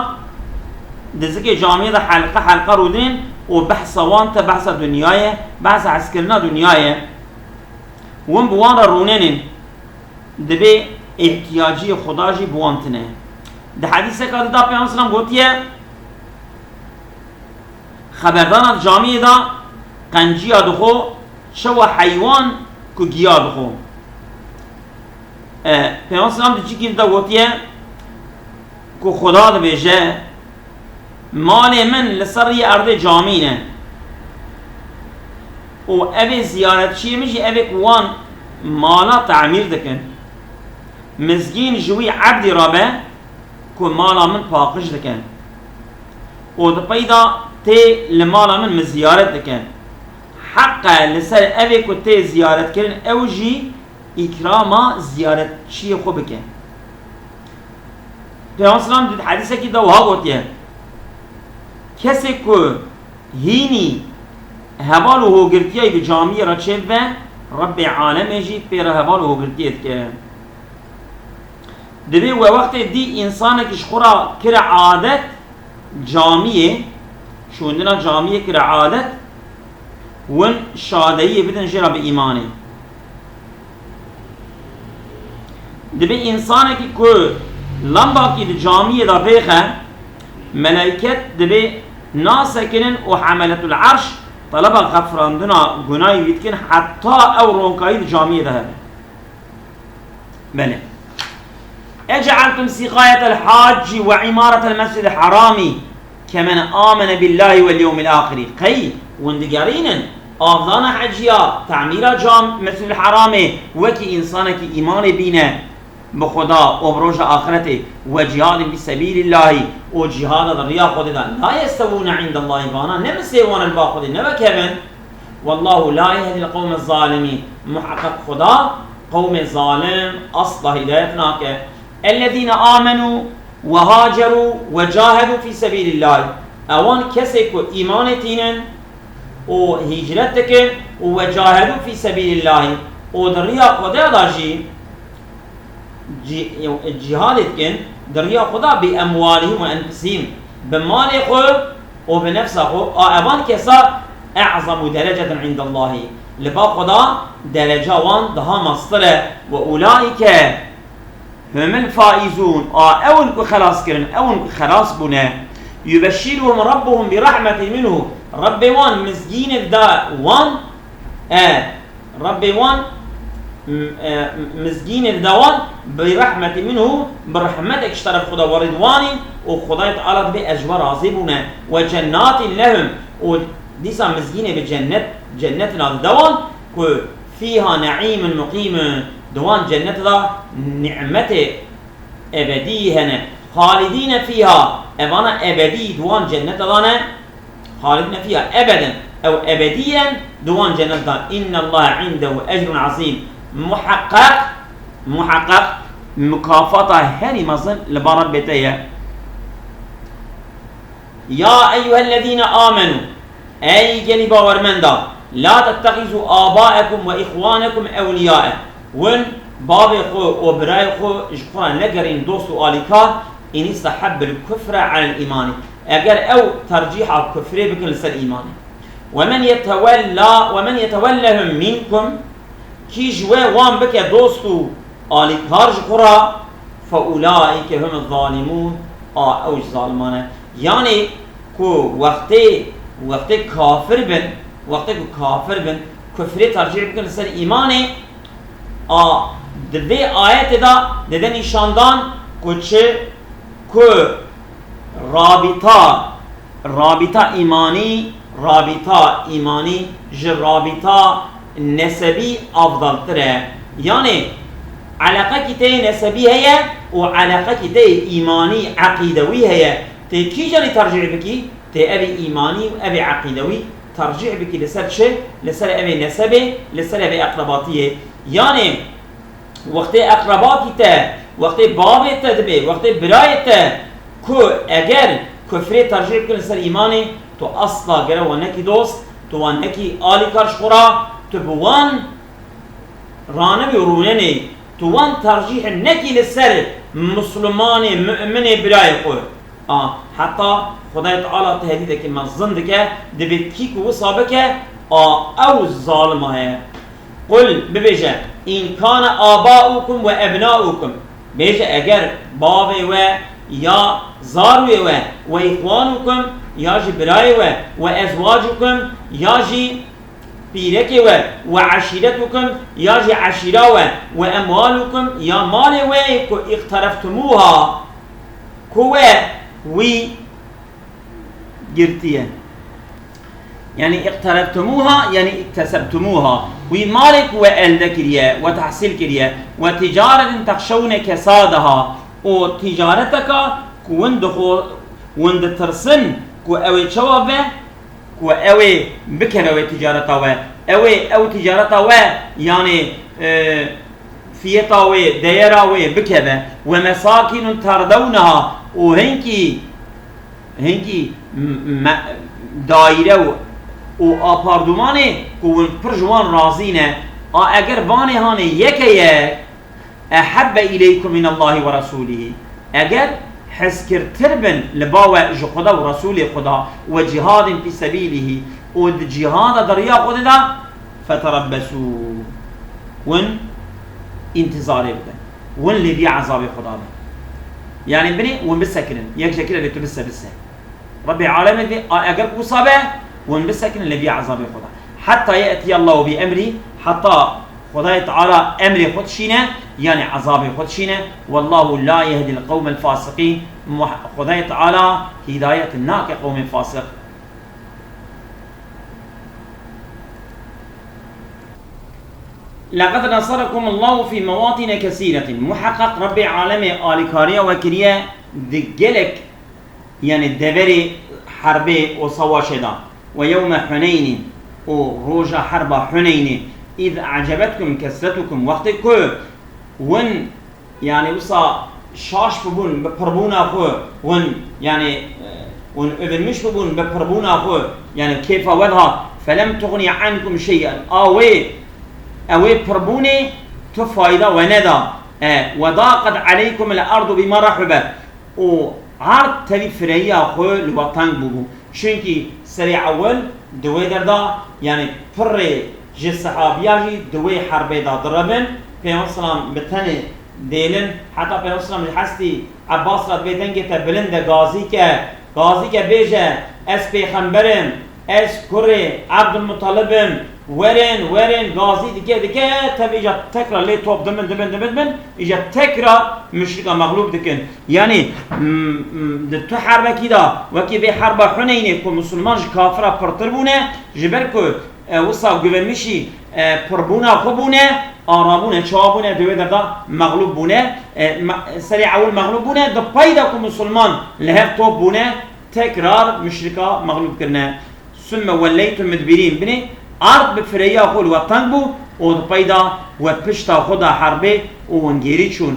di zikê camiya de helqe helqe rûdinên û behsa wan te behsa dinyayê, behsa hezkirina dinyayê. Win bi wan re rûnenên. Dibê îhtiyaciyê Xuda jî bi wan tine. Di hedîseka di de Peyxamber selam gotiye, xeberdana di camiyê de qenciya dixwe çewa heywan ku giya dixwe. E, Peyxamber selam di cîkî di de gotiye ku Xuda dibêje, Malê min li ser riyê erdê camî ne. Û evê ziyaretçiyê min jî evê ku wan mala temîr dikin. Mizgîn ji wî ebdî re be ku mala min paqij dike. Û di pey de tê li mala min min ziyaret dike. Heq e li ser evê ku tê ziyaretkirin ew jî îkrama ziyaretçiyê xwe bike. Peyxember selam di hedîsekî de wiha gotiye, Kesê ku hînî heval û hogirtiyayî bi camiyê re çêbibe, Rebbê alemê jî pê re heval û hogirtiyê dike. Divê we wextê dî însanekî ji xwe re kire adet, camiyê, şûndina camiyê kire adet, win şadeyiyê bidin jê re bi îmanê. Dibê însanekî ku lembakî di camiyê de vêxe, meleyket dibê nasekinin û hemeletul erş teleba xefirandina gunayê wî dikin heta ew ronkayî di camiyê de hebe. Belê. Ece'eltum siqayetel hacci ve imaretel mescidil harami kemen amene billahi vel yevmil ahiri. Qey hûn digerînin avdana heciya, temîra cam, Mescîdul Heramê wekî însanekî îmanê bîne bi Xweda û bi roja axretê, ve cihadin fî sebîlillahî, û cihada di riya Xwedê de, la yestewûne îndellahî, vana ne misêwan e li ba Xwedê, ne wek hev in. Wallahu la yehdil qewmez zalimîn. Muheqeq Xweda qewmê zalim asla hidayet nake. Ellezîne amenû ve hacerû ve cahedû fî sebîlillahî. Ewan kesê ku îmanê tînin û hîcret dikin û ve cahedû fî sebîlillahî û di riya Xwedê de jî cî-, cîhadê dikin di riya Xweda bi emwalihim ve enfusihim, bi malê xwe û bi nefsa xwe, a evan kesa e'zamu dereceten îndellahî. Li ba Xweda dereca wan daha mastir e. Ve ulaîke humul faîzûn, a ew in ku xelas kirin, ew in ku xelas bûne. Yubeşşiruhum rabbuhum bi rahmetin minhu. Rebbê wan mizgînê dida wan, e, Rebbê wan, m-, e, mizgînê dida wan bi rahmetî minhu, bi rehmetek ji teref Xuda, we ridwanî, û Xudayê Teala dibê ez ji we razî bûne, we cennatin lehum, û dîsa mizgînê bi cennet, cennetina dida wan ku fîha neîmun muqîmun, di wan cennete de nîmetê ebedî hene. Xalidîne fîha, evana ebedî di wan cenneta de ne. Xalidîne fîha ebeden, ew ebedî yen di wan cennet de. Înnellahe îndehu ecrun azîm. Muheqeq, muheqeq mukafata herî mezin li ba Rebbê te ye. Ya eyyuhellezîne amenû, ey gelî bawermenda, la tettexizû abaekum ve îxwanekum ewliyâe. Win bavê xwe û birayê xwe ji xwe re negerîn dost û alîkar, in istehebbil kufre alel îmanî. Eger ew tercîha kufrê bikin li ser îmanê. Ve men yetewella, ve men yetewellehum minkum, kî ji we wan bike dost û alîkar ji xwe re, fe ulaîke humuz zalimûn, a ew ji zaliman e. Yanî ku wextê, wextê kafir bin, wextê ku kafir bin, kufrê tercîh bikin li ser îmanê, a di vê ayetê de dide nîşandan ku çi, ku rabîta, rabîta îmanî, rabîta îmanî ji rabîta nesebî afdaltir e. Yanî eleqekî te yê nesebî heye û eleqekî te yê îmanî, eqîdewî heye. Tê kîjanî tercîh bikî? Tê evê îmanî û evê eqîdewî tercîh bikî li ser çi? Li ser evê nesebê, li ser evê eqrebatiyê. Yanî wextê eqrebakî te, wextê bavê te dibê, wextê birayê te ku eger kufrê tercîh bikin li ser îmanê, tu asla gere wan nekî dost, tu wan nekî alîkar ji xwe re, tu bi wan ranebî û rûnenê, tu wan tercîh nekî li ser Muslimanê, mu'minê birayê xwe. A, heta Xwedayê Teala tehdîdekî mezin dike, dibê kî ku wisa bike, a, ew zalima ye. Qul, bibêje, in kane abaukum ve ebnaukum. Bêje, eger bavê we ya zarûyê we, ve îxwanukum, ya jî birayê we, ve ezwacukum, ya jî pîrekê we, ve eşîretukum, ya jî eşîra we, ve emwalukum, ya malê we ku îqtereftumuha, ku we wî girtiye. Yanî îqtereftumuha, yanî îktesebtumuha. Wî malê ku we elde kiriye, we tehsîl kiriye, ve ticaretin texşewne kesadaha, û ticareteka ku win dixwe, win ditirsin ku ew ê çawa be, ku ew ê bikeve wê ticareta we. Ew ê, ew ticareta we, yanî, e, fiyeta wê, deyera wê bikeve. Ve mesakînun terdewneha, û hinkî, hinkî m-, me-, daîre û, û apartmanê ku win pir ji wan razî ne. A eger vanê hanê yeke yek, ehebbe ileykum minallahi ve rasulî. Eger hezkirtir bin li ba we ji Xuda û Resûlê Xuda, ve cihadin fî sebîlihî, û di cihada di riya Xwedê de, feterebbesû. Hûn întizarê bidin. Win lê bî ezabê Xweda be. Yanî binê win bisekinin. Yek jekire lê tu bise bise. Rebê alemê dê, a, eger wisa be, win bisekinin lê bî ezabê Xweda. Heta ye'tiye Allahu bi emrî, heta Xwedayê Teala emrê xwe dişîne, yanî ezabê xwe dişîne. Wallahu la yehdil qewmel fasiqîn. Muh-, Xwedayê Teala hîdayet nake qewmên fasiq. لقد نصركم الله في مواطن كثيرة. Muheqeq Rebbê alemê alîkariya we kiriye di gelek, yanî deverê herbê û savaşê de. Ve yewme Huneynin, û roja herba Huneynê, iz ecebetkum kesretukum, wextê ku win, yanî wisa şaş bibûn bi pirbûna xwe, win, yanî, e, win övünmüş bibûn bi pirbûna xwe, yanî kêfa we dihat. Felem tuxni ankum şey'en. A wê, ew ê pirbûnê tu fayda we neda. E, ve daqet aleykum el ardu bima rahubet. Û erd tevî fireyiya xwe li we teng bûbû. Çunkî serê ewil di wê derda, yanî pirrê ji sehabiya jî di wê herbê de direbin. Pêxember selam bi tenê dêlin, heta Pêxember selam ji hestî Ebbas re dibê dengê te bilind e, gazî ke, gazî ke bêje, ez pêxember im, ez kurê Ebdulmutalib im, werin, werin, gazî dike, dike, tev îca tekrar lê top dimin, dimin, dimin, dimin, îca tekrar muşrika mexlûb dikin. Yanî, m-, m-, di tu herbekî de, wekî vê herba Huneynê ku misilman ji kafira pirtir bûne, ji ber ku, e, wisa guvenmişî, e, pirbûna xwe bûne, ara bûne, çawa bûne, di wê derda mexlûb bûne, e, me-, serê ewil mexlûb bûne, di pey de ku misilman li hev top bûne, tekrar muşrika mexlûb kirine. Sümme welleytum mudbirîn. Binê erd bi fireyiya xwe li we teng bû û di peyda we pişta xwe da herbê û win gêrî çûn.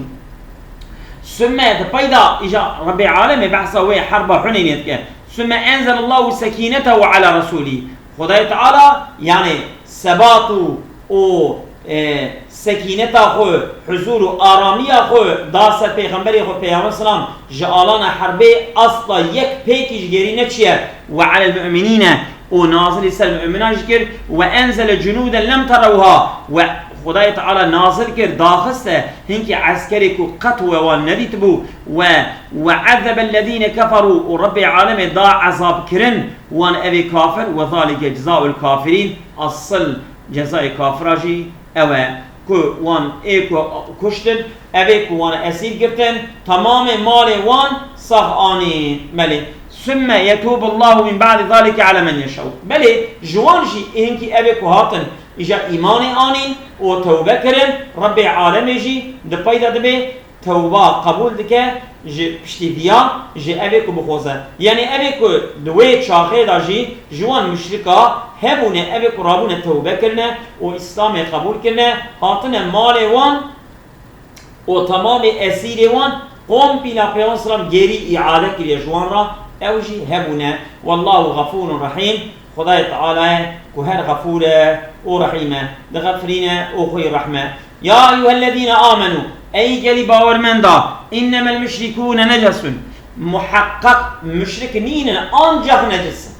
Sümme di peyda îca Rebbê alemê behsa wê herba Huneynê dike. Sümme enzelallahu sekînetehu ala resûlî. Xwedayê Teala, yanî sebat û, û, e, sekîneta xwe, huzûr û aramiya xwe da ser pêxemberê xwe, peyxember selam, ji alana herbê asla yek pêkî ji gêrî neçiye. Ve alel mu'minîne, û nazilî ser mu'minan jî kir. Ve enzele cunûden lem terewha, ve Xwedayê Teala nazil kir, daxiste hinkî eskerê ku qet we wan nedîtibû. Ve, ve ezzebellezîne keferû, û Rebbê alemê da ezab kirin wan evê kafir. Ve zalike cezâul kafirîn, asıl cezayê kafira jî ew e ku wan ê ku kuştin, ev ê ku wan esîr girtin, temamê malê wan sax anîn. Belê, sümme yetûbullahu min ba'di zalike ala men yeşe'u. Belê, ji wan jî ê hinkî ev ê ku hatin, îja îmanê anîn û tewbe kirin, Rebbê alemê jî di pey de dibê, tewba qebûl dike ji piştî viya, ji evê ku bixwaze. Yanî evê ku di wê çaxê de jî ji wan muşrika hebûne, evê ku rabûne tewbe kirine û Îslamê qebûl kirine, hatine malê wan û temamê esîrê wan kompîla Peyxember selam gêrî îade kiriye ji wan re, ew jî hebûne. Wallahu xefûrun rehîm. Xwedayê Teala ye ku her xefûr e û rehîm e, dixefirîne û xwe yî rehme. Ya eyyuhellezîne amenû, ey gelî bawermenda, innemel muşrikûne necesun, muheqqeq muşrik nînin, ancax necis in.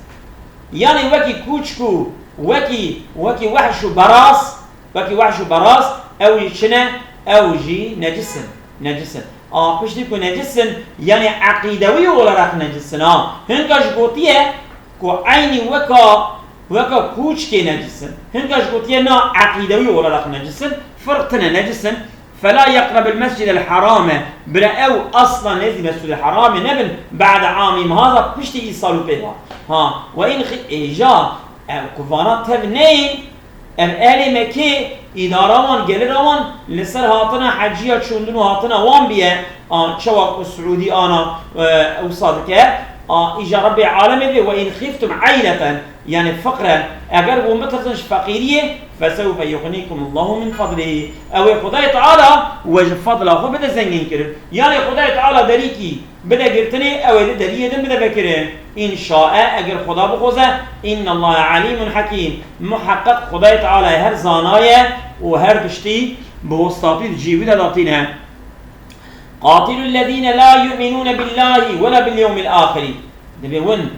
Yanî wekî kûçk û wekî, wekî wehş û beras, wekî wehş û beras, ew jî çi ne? Ew jî necis in, necis in. A, piştî ku necis in, yanî eqîdewî olarak necis in, ha. Hinka ji gotiye, ku eynî weka, weka kûçkê necis in. Hinka ji gotiye na eqîdewî olarak necis in, firq tine necis in. Fela yeqrebul mescidel herame, bira ew asla nêzî Mescîdê Heramê nebin, ba'de amîm haza, piştî îsal û pêva. Ha, ve in xi-, êja, ew ku vana tev neyên, ev ehlê Mekê, îdara wan, gelira wan, li ser hatina heciya çûndin û hatina wan biye, a, çawa ku Siûdî ana, e, wisa dike, a, îja Rebbê alemê bê, ve in xîftum eyleten, yanî fiqren, eger hûn bitirsin ji feqîriyê, fesewfe yuxnîkumullahu min fadlihî. Ew ê Xwedayê Teala we ji fadla xwe bide zengînkirin. Yanî Xwedayê Teala derîkî bide girtinê, ew ê di deriyê din bide vekirin. În şa'e, eger Xweda bixwaze, innallahe alîmun hekîm. Muheqeq Xwedayê Teala her zana ye û her tiştî bi westapî di cihê wî de datîne. Qatilul lezîne la yu'minûne billâhi ve la bil yewmil âxirî. Divê win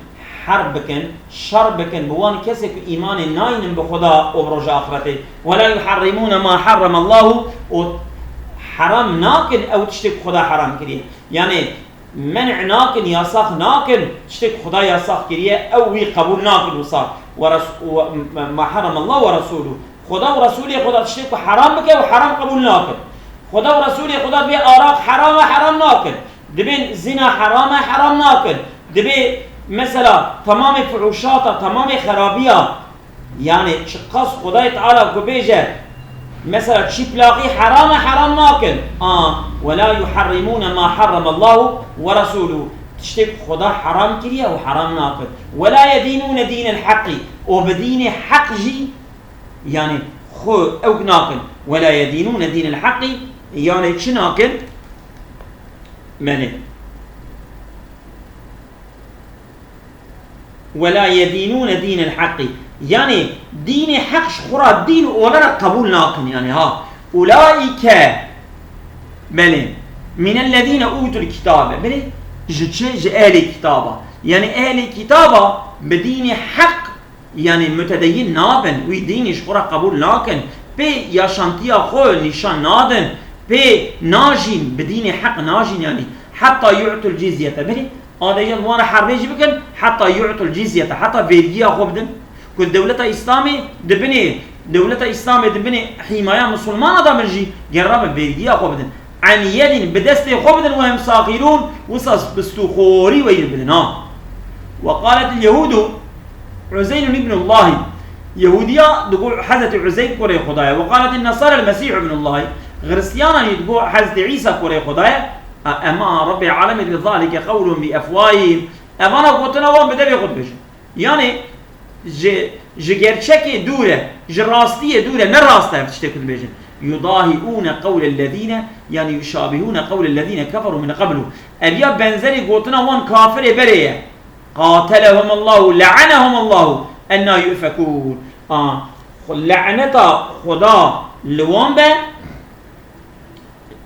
herb bikin, şer bikin bi wan kesê ku îmanê naynin bi Xweda û bi roja axretê. Ve la yuharrimûne ma harremallahu, û heram nakin ew tiştê ku Xweda heram kiriye. Yanî, menî nakin, yasax nakin, tiştê ku Xweda yasax kiriye, ew wî qebûl nakin wisa. Ve res-, ve ma harrem Allah ve Resûlû. Xweda û Resûlê Xweda tiştê ku heram bike û heram qebûl nakin. Xweda û Resûlê Xweda dibê araq heram e, heram nakin. Dibên zina heram e, heram nakin. Dibê mesela temamê fuhuşata, temamê xerabiya, yanî çiqas Xwedayê Teala ku bêje, mesela çîplaxî heram e, heram nakin. A, ولا يحرمون ما حرم الله ورسوله. Tiştê ku Xweda heram kiriye û heram nakin. ولا يدينون دين الحق. Û bi dînê heq jî, yanî xwe ew nakin. ولا يدينون دين الحق. Yanî çi nakin? Menê. ولا يدينون دين الحق. Yanî dînê heq ji xwe re dîn olarak qebûl nakin, yanî ha. أولئك. Belê. من الذين أوتوا الكتاب. Belê. Ji çi? Ji ehlê kitaba. Yanî ehlê kitaba bi dînê heq, yanî mutedeyyin nabin, wî dînî ji xwe re qebûl nakin. Pê yaşantiya xwe nîşan nadin. Pê najîn, bi dînê heq najîn, yanî. حتى يعطوا الجزية. Belê. Adê ji wan re herbê jî bikin, heta yu'tul cizyete, heta vergiya xwe bidin. Ku dewleta Îslamê di binê, dewleta Îslamê di binê hîmaya misilmana de bin jî, ger rabin vergiya xwe bidin. An yedin, bi destê xwe bidin, ve hum saxirûn, wisa bi stûxorî weyî bidin, ha. Ve qalet il Yehûdu Uzeyrun ibnullahî. Yehûdiya digo Hezretî Uzeyr kurê Xwedayê. Ve qalet in Nesara el Mesîh ibnullahî. Xiristiyana jî digo Hezretî Îsa kurê Xwedayê. A, ema Rabbê alemê dibê, "Zalike qewluhum bi efwahihim." Evana gotina wan bi devê xwe dibêjin. Yanî ji, ji gerçekê dûr e, ji rastiyê dûr e, ne rast e ev tiştê ku dibêjin. "Yudahiune qewlellezîne", yanî "yuşabihûne qewlellezîne keferû min qeblu." Ev ya benzerî gotina wan kafirê berê ye. "Qatelehumullahu, le'anehumullahu, enna yu'fekûn." A, xwe, laneta Xweda li wan be,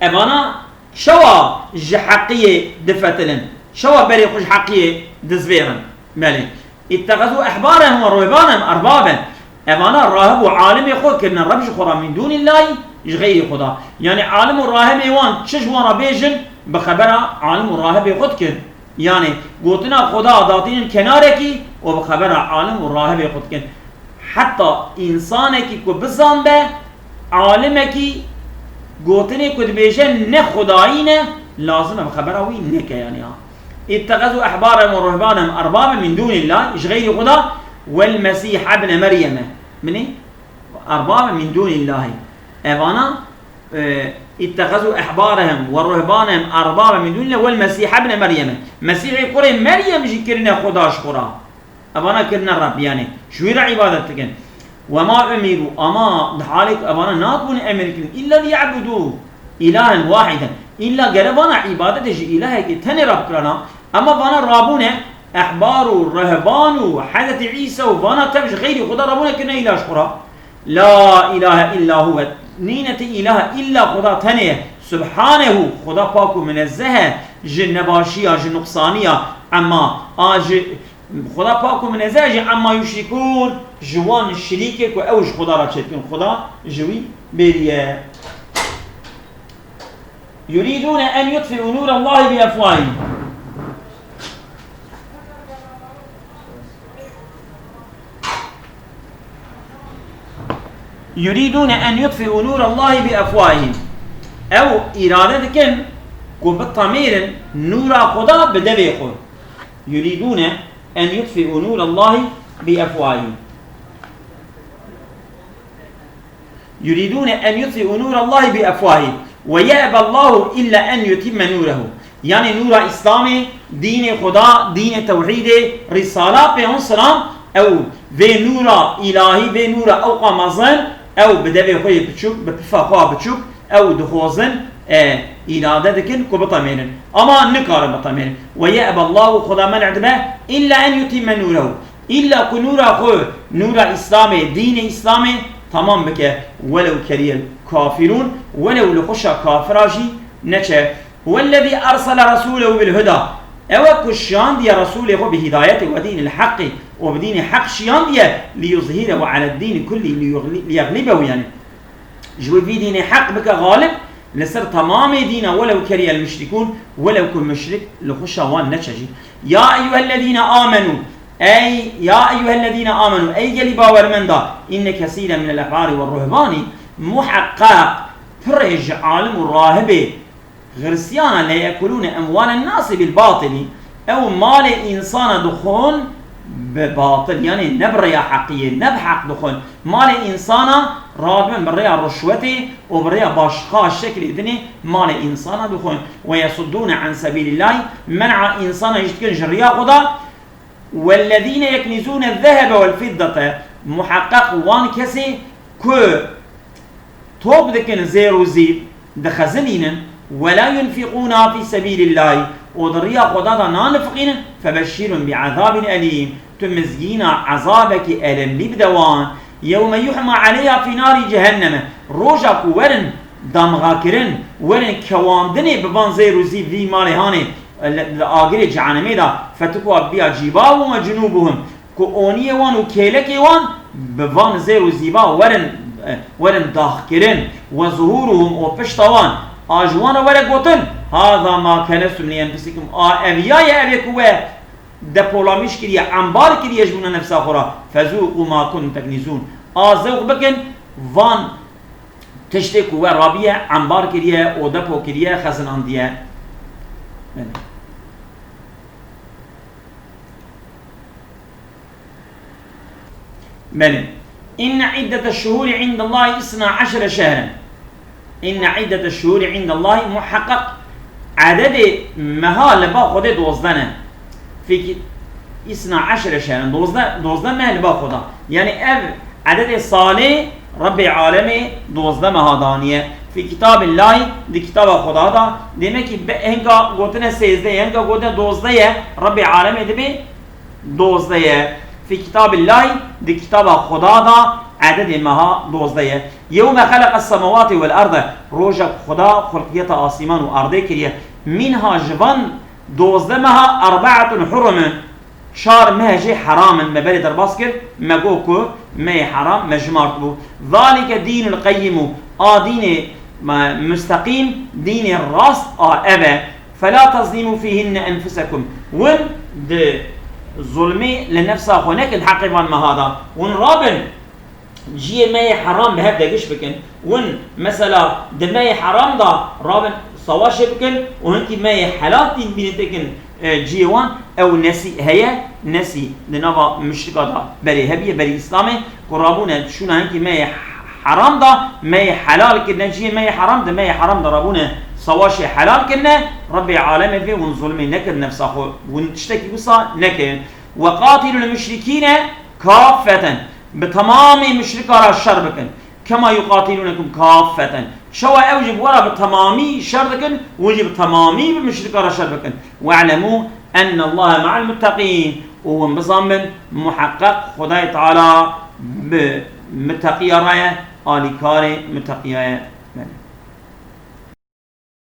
Evana çawa ji heqiyê difetilin? Çawa berê xwe ji heqiyê dizvêrin? Belê. "İttehezû ehbarehum ve ruhbanehum erbaben." Evana rahib û alimê xwe kirine reb ji xwe re min dûnîllahî, ji xeyrî Xweda. Yanî alim û rahibê wan çi ji wan re bêjin, bi xebera alim û rahibê xwe dikin. Yanî gotina Xweda datînin kenarekî û bi xebera alim û rahibê xwe dikin. Heta însanekî ku bizan be, alimekî gotinê ku dibêje ne xwedayî ne, lazim e bi xebera wî neke, yanî ha. "İttehezû ehbarehum ve ruhbanehum erbaben min dûnîllahî", ji xeyrî Xweda, "wel Mesîh ibne Meryeme." Binê? "Erbaben min dûnîllahî." Evana, e, "İttehezû ehbarehum ve ruhbanehum erbaben min dûnîllahî wel Mesîh ibne Meryeme." Mesîhê kurê Meryem jî kirine xweda ji xwe re. Evana kirine Reb, yanî ji wî re îbadet dikin. "Ve ma umirû", ama di halê ku evana nabûne emir kirin, "illa liya'budû ilahen wahiden." Îlla gere vana îbadetê ji îlahekî tenê re bikirana, ema vana rabûne ehbar û rehban û Hezretî Îsa û vana tev ji xeyrî Xweda rabûne kirine îlah ji xwe re. "La ilahe illa huve." Nîne ti îlah îlla Xweda tenê ye. Subhanehu, Xweda pak û minezzeh e ji nebaşiya, ji nuqsaniya, ema a ji Xweda pak û minezeh e ji emma yuşrikûn, ji wan şirîkê ku ew ji Xweda re çêdikin, Xweda ji wî bêriye. Yurîdûne en yutfi'û nûrallahî bi efwahîhim. Yurîdûne en yutfi'û nûrallahî bi efwahîhim. Ew îrade dikin ku bitemêrin nûra Xweda bi devê xwe. Yurîdûne en yutfi'û nûrallahî bi efwahîhim. Yurîdûne en yutfi'û nûrallahî bi efwahîhim. Ve ye'bellâhu illa en yutimme nûrehu. Yanî nûra Îslamê, dînê Xweda, dînê tewhîdê, Rîsala, pênc selam, ew vê nûra îlahî, vê nûra ewqa mezin, ew bi devê xwe yê biçûk, bi pifa xwe ya biçûk, ew dixwazin, e, îrade dikin ku bitemênin. Ama nikarin bitemênin. Ve ye'bellâhu, Xweda men'e dibe, illa en yutimme nûrehu. Îlla ku nûra xwe, nûra Îslamê, dînê Îslamê temam bike. Welew keriyel kafirûn, welew li xweşa kafira jî neçe. Huvellezî ersele resûlehu bil huda. Ew e ku şiyandiye Resûlê xwe bi hîdayetê we dînil heqî û bi dînê heq şiyandiye, liyuzhîrehu aled dîni kullî, liyuxli-, liyeglibehu, yanî ji wê vî dînê heq bike xalib, Li ser temamê dîna, welew kerihel muşrikûn, welew ku muşrik li xweşa wan neçe jî. Ya eyyuhellezîne amenû, ey, ya eyyuhellezîne amenû, ey gelî bawermenda, inne kesîren minel ehbari ve ruhbani, muheqqeq pirê ji alim û rahibê xirsiyana leyekulûne emwalen nasi bil batilî, ew malê însana dixwin bi batil, yanî ne bi rêya heqiyê, ne bi heq dixwin. Malê însana radibin bi rêya rişwetê û bi rêya başqa şeklê dinê malê însana dixwin. Ve yesuddûne an sebîlîllahî, men'a însana jî dikin ji riya Xweda. Wellezîne yeknizûne zehebe wel fiddete, muheqeq wan kesê ku top dikin zêr û zîv, dixezinînin, "Wela yunfiqûna fî sebîlîllahî", û di riya Xweda de nanifiqînin, "Febeşşîrhum bi'ezabin elîm", tu mizgîna ezabekî elemlî bide wan. "Yewme yuhma aleyha fî narî cehenneme", roja ku werin damxakirin, werin kewandinê bi van zêr û zîv vî malê hanê, li, li agirê cehennemê de, "Fetukwa biha cîbahum ve cunûbuhum", ku oniyê wan û kêlekê wan bi van zêr û zîva werin, e, werin daxkirin, "Ve zuhûruhum", û pişta wan, a ji wan re were gotin, "Hâzâ mâ kenestum li enfusikum", a ev ya ye evê ku we depolamîş kiriye, embar kiriye ji bona nefsa xwe re, "Fezûqû mâ kuntum teknizûn", a zewq bikin van tiştê ku we rabiye, embar kiriye û depo kiriye, xezinandiye. Belê. Belê. "İnne iddete şuhuri indallahi isna aşere şehren." "İnne iddete şuhuri indallahi", muheqeq ededê meha li ba Xwedê dozdeh ne. Fî ki-, isna aşere şehren, dozdeh, dozdeh meh li ba Xweda. Yanî ev ededê salê Rebbê alemê dozdeh meha daniye. "Fî kitabillahî", di kitaba Xweda da, demek ki be-, hinka gotine sêzdeh, hinka gotine dozdeh ye, Rebbê alemê dibê dozdeh ye. "Fî kitabillahî", di kitaba Xweda da ededê meha dozdeh ye. "Yewme xeleqes semawati vel arde", roja ku Xweda xulqiyeta asîman û erdê kiriye. "Minha", ji van dozdeh meha, "erbe'atun hurumun", çar meh jî heram in. Me berê derbas kir, me got ku mehê heram me jimartibû. "Zalike dînul qeyyimu", a dînê, me, musteqîm, dînê rast a ev e. "Fela tezlîmû fîhinne enfusekum", win di zulmê li nefsa xwe nekin heqê van meha da. Win rabin cihê me yê heram bi hev de giş bikin. Win, mesela, di me yê heram de rabin sawaşê bikin û hinkî me yê helal tîn bînin têkin, e, cihê wan. Ew nesî heye, nesî di nava muşrika de berê hebiye, berî Îslamê, ku rabûne şûna hinkî me yê heram de, me yê helal kirine, cihê me yê heram, di me yê heram de rabûne sawaşê helal kirine, Rebbê alemê vê win zulmê nekir nefsa xwe, win tiştekî wisa nekirin. "Ve qatilul muşrikîne kaffeten", bi temamê muşrika re şer bikin. "Kema yuqatilunekum kaffeten", çawa ew jî bi we re bi temamî şer dikin, hûn jî bi temamî bi muşrika re şer bikin. "We'lemû ennallahe ma'al mutteqîn", û hûn bizanbin, muheqeq Xwedayê Teala bi mutteqiya re ye, alîkarê mutteqiya ye. Belê.